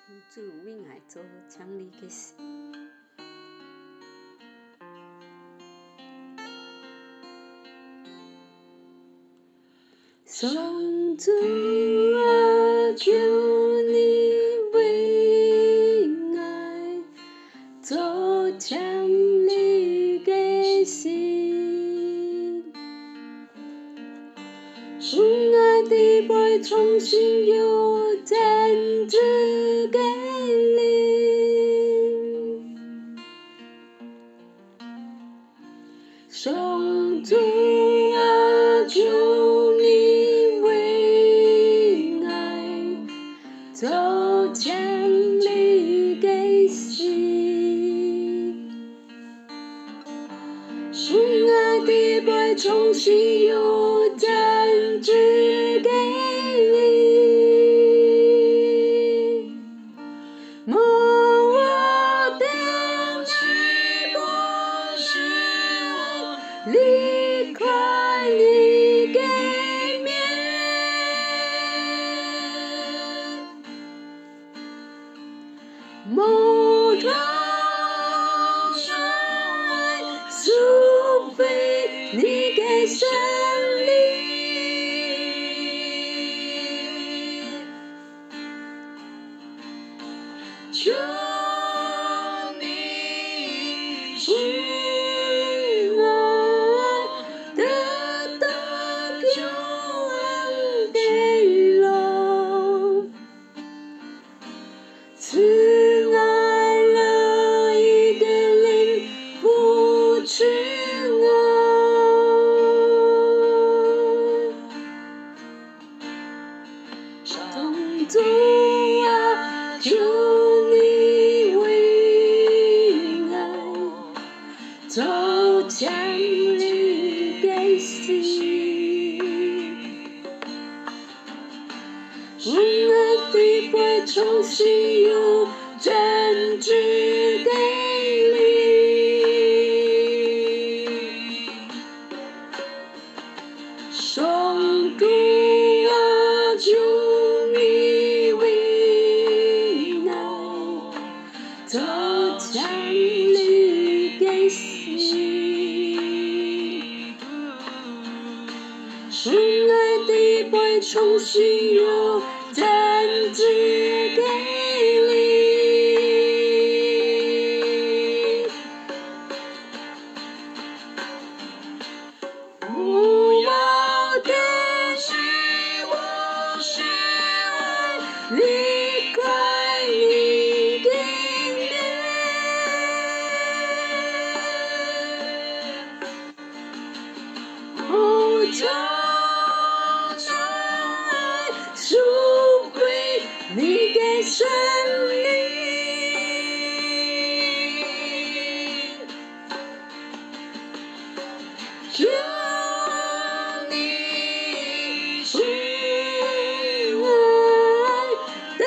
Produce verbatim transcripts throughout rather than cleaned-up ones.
主為𠊎做淨理个事。上主啊，求你為𠊎做淨理个事。 分𠊎裡背重新有正直个靈。上主啊，求你為𠊎做淨理个事。 分𠊎裡背重新有正直个靈。莫忒𠊎不願離開你个面。 莫忒𠊎疏忽你个聖靈。求你使𠊎得到救恩个路。 賜𠊎樂意个靈扶持𠊎。上主啊，求你為𠊎做淨理个事。 分𠊎裡背重新有正直个靈。上主啊，求你為𠊎 做淨理个事。分𠊎裡背重新有正直个靈。 不要丟棄我，使我離開你的面。哦，求你收回你的聖靈。 求你使我得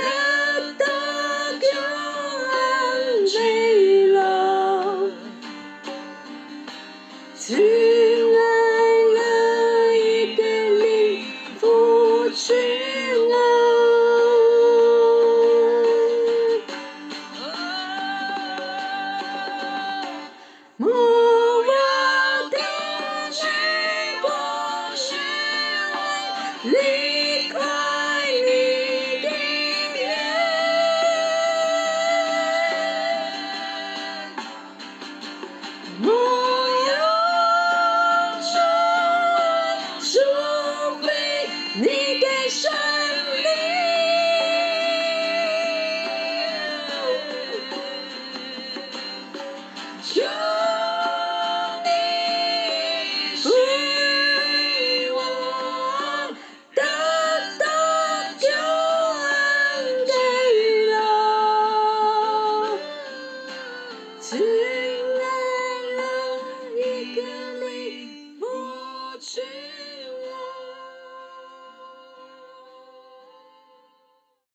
到救恩的路，賜𠊎樂意个靈扶持𠊎。 莫要丟棄我，使我離開你的面。莫要收回你的聖靈。 求你使我得到救恩的路，賜